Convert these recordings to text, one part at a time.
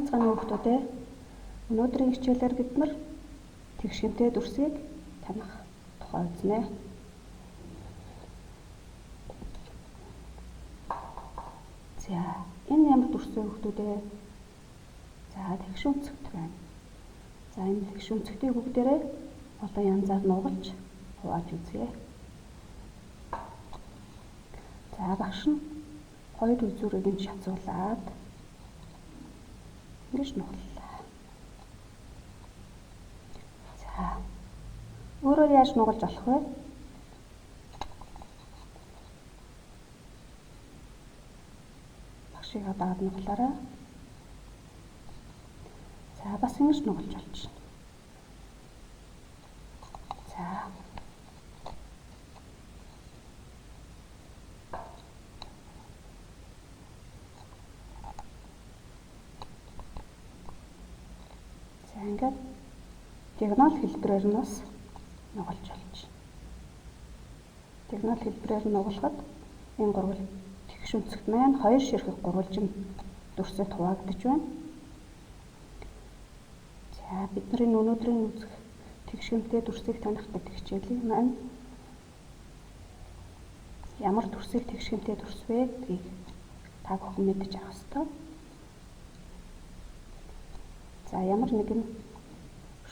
Сайн байцгаана уу хүмүүстээ. Өнөөдрийн хичээлээр бид нар тэгш хэмтэй дүрсийг таних тухай үзнэ. За, энэ ямар дүрс вэ хүмүүстээ? За, тэгш өнцөгт байна. За, энэ тэгш өнцөгтийг бүгдээрээ олон янзаар нугалж хувааж үзье. За, багш нь хоёр үзүүрийг нь шацуулаад ингэж нугаллаа. За, өөрөөр яаж нугалж болох вэ? Багшийг дагаад нугалаарай. За, бас ингэж нугалж болж байна. За. За, ингээд диагонал хэлбэрээр нь бас нугалж болж байна. Диагонал хэлбэрээр нь нугалахад энэ гурвал тэгш өнцөгт маань хоёр ширхэг гурвалжин дүрсэд хуваагдаж байна. За, бидний өнөөдрийн үзэх тэгш хэмтэй дүрсийг таних гэдэг хичээлийн маань ямар дүрсийг тэгш хэмтэй дүрс вэ гэдгийг та бүхэн мэдэж авах ёстой. За, ямар нэгэн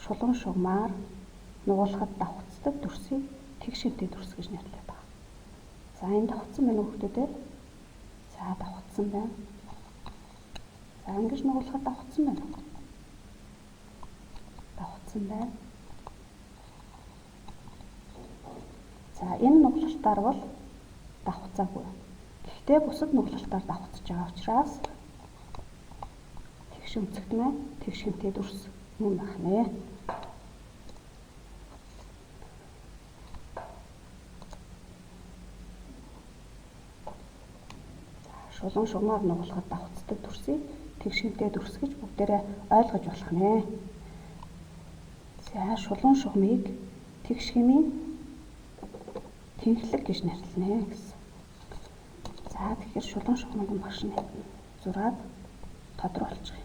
шулуун шугамаар нугалахад давхцдаг дүрсийг тэгш хэмтэй дүрс гэж нэрлэдэг байна. За, энэ давхцсан байна уу хүмүүстээ? За, давхцсан байна. За, ингэж нугалахад давхцсан байна уу? Давхцсан байна. За, энэ нугалалтаар бол давхцаагүй. Гэхдээ бусад нугалалтаар давхцаж байгаа учраас тэгш өнцөгт маань тэгш хэмтэй дүрс мөн байх нэ. Шулуун шугамаар нугалахад давхцдаг дүрсийг тэгш хэмтэй дүрс гэж бүгдээрээ ойлгож болох нэ. За, шулуун шугамыг тэгш хэмийн тэнхлэг гэж нэрлэнэ гэсэн. За, тэгэхээр шулуун шугамыг багш нь зураад тодруулчих юм.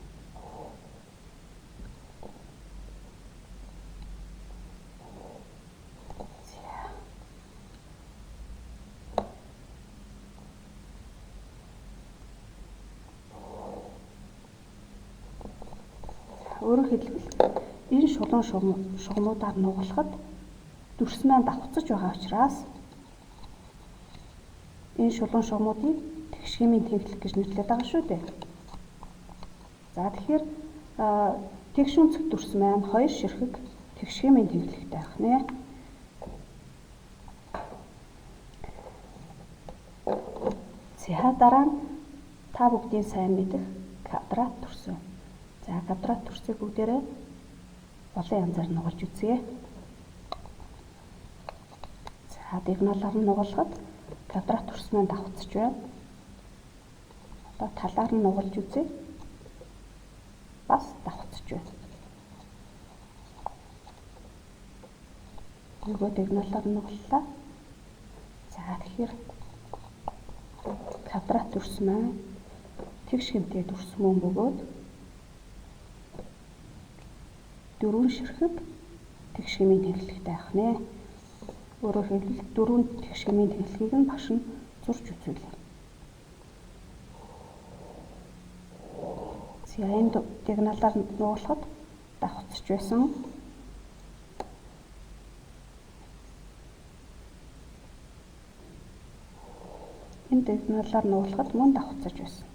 Өөрөөр хэлбэл энэ шулуун шугамуудаар нугалахад дүрс маань давхцаж байгаа учраас энэ шулуун шугамуудыг тэгш хэмийн тэнхлэг гэж нэрлэдэг байгаа шүү дээ. За, тэгэхээр тэгш өнцөг дүрс маань хоёр ширхэг тэгш хэмийн тэнхлэгтэй байх нэ. За, дараа нь та бүгдийн сайн мэдэх квадрат дүрс. За, квадрат дүрсийг бүгдээрээ олон янзаар нугалж үзье. За, диагоналаар нь нугалахад квадрат дүрс маань давхцаж байна. Одоо талаар нь нугалж үзье. Бас давхцаж байна. Нөгөө диагоналаар нь нугаллаа. За, тэгэхээр квадрат дүрс маань тэгш хэмтэй дүрс мөн бөгөөд дөрвөн ширхэг тэгш хэмийн тэнхлэгтэй байх нэ. Өөрөөр хэлбэл дөрвөн тэгш хэмийн тэнхлэгийг нь багш нь зурж үзүүлээ. За, энэ диагоналаар нугалахад давхцаж байсан. Энэ диагоналаар нугалахад мөн давхцаж байсан.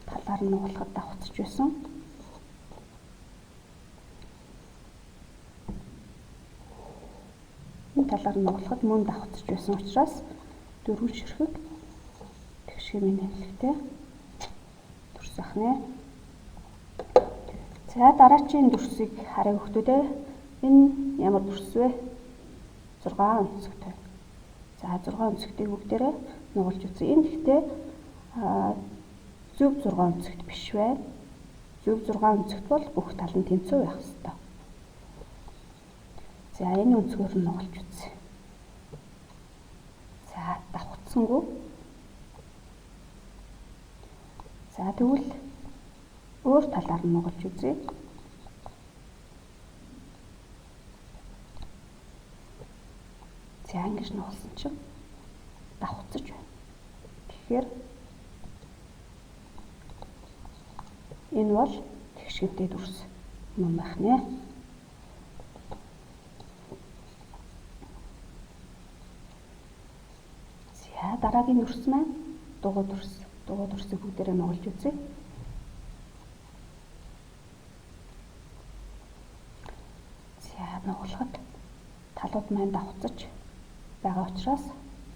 Талаар нь нугалахад давхцаж байсан. Энэ талаар нь нугалахад мөн давхцаж байсан учраас дөрвөн ширхэг тэгш хэмийн тэнхлэгтэй дүрс ах нэ. За, дараачийн дүрсийг харъя хүмүүстээ. Энэ ямар дүрс вэ? 6 өнцөгтэй. За, 6 өнцөгтийг бүгдээрээ нугалж үзье. Энэ гэхдээ зөв 6 өнцөгт биш байна. Зөв 6 өнцөгт бол бүх тал нь тэнцүү байх ёстой. За, энэ өнцгөр нь нугалж үзье. За, За давхцсангүй. За тэгвэл өөр талаар нь нугалж үзье. За ингэж нугалсан чинь давхцаж байна. Тэгэхээр энэ бол тэгшгэнтэй дүрс мөн байх нэ. За дараагийн дүрс маань дугуй дүрс. Дугуй дүрсийг бүгдээрээ нугалж үзье. За нугалахад талууд маань давхцаж байгаа учраас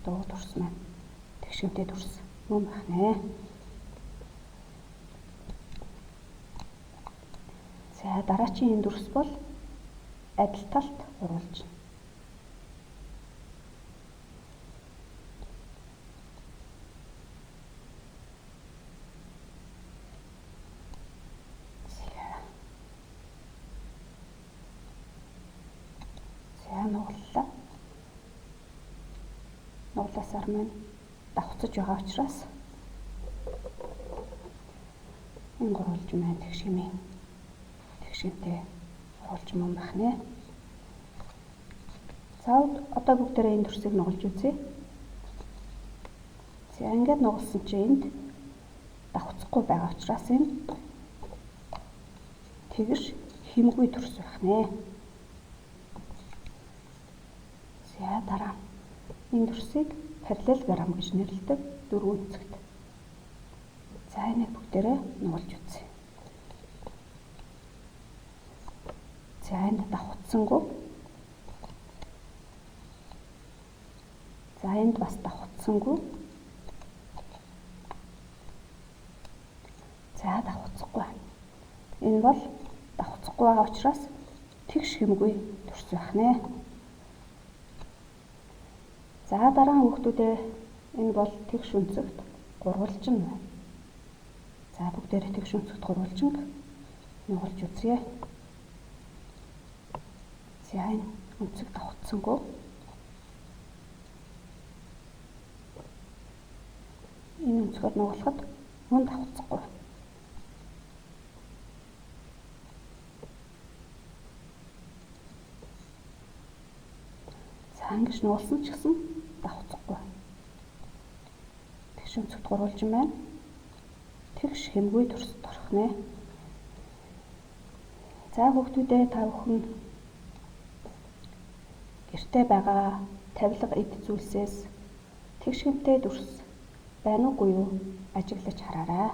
дугуй дүрс маань тэгшгэнтэй дүрс мөн байх нэ. За дараачийн энэ дүрс бол адил талт гурвалж. За нугаллаа. Нугласаар маань давхцаж байгаа учраас энэ гурвалж маань тэгшгэмээ. Тэгшгэнтэй гурвалж мөн байх нэ. За одоо бүгдээрээ энэ дүрсийг нугалж үзье. За ингээд нугалсан чинь энд давхцахгүй байгаа учраас энэ тэгш хэмгүй дүрс байх нэ. За дараа энэ дүрсийг параллелограмм гэж нэрлэдэг дөрвөн өнцөгт. За энийг бүгдээрээ нугалж үзье. За энд давхцсангүй. За энд бас давхцсангүй. За давхцахгүй. Энэ бол давхцахгүй байгаа учраас тэгш хэмгүй дүрс байх нэ. За дараа нь хүүхдүүдээ энэ бол тэгш өнцөгт гурвалжин байна. За бүгдээрээ тэгш өнцөгт гурвалжинг нугалж үзье. За энэ өнцөг давхцсангүй. Энэ өнцгөр нугалахад мөн давхцахгүй. За ингэж нугалсан ч гэсэн давхцахгүй. Тэгш өнцөгт гурвалжин байна. Тэгш хэмгүй дүрсэд орох нэ. За хүүхдүүдээ та бүхэн гэртээ байгаа тавилга эд зүйлсээс тэгш хэмтэй дүрс байна уугүй юу ажиглаж хараарай.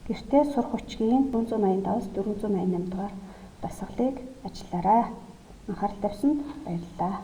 Гэртээ сурах хүчгийн 485-аас 488 дугаар дасгалыг ажиллаарай. Анхаарал тавьсанд баярлалаа.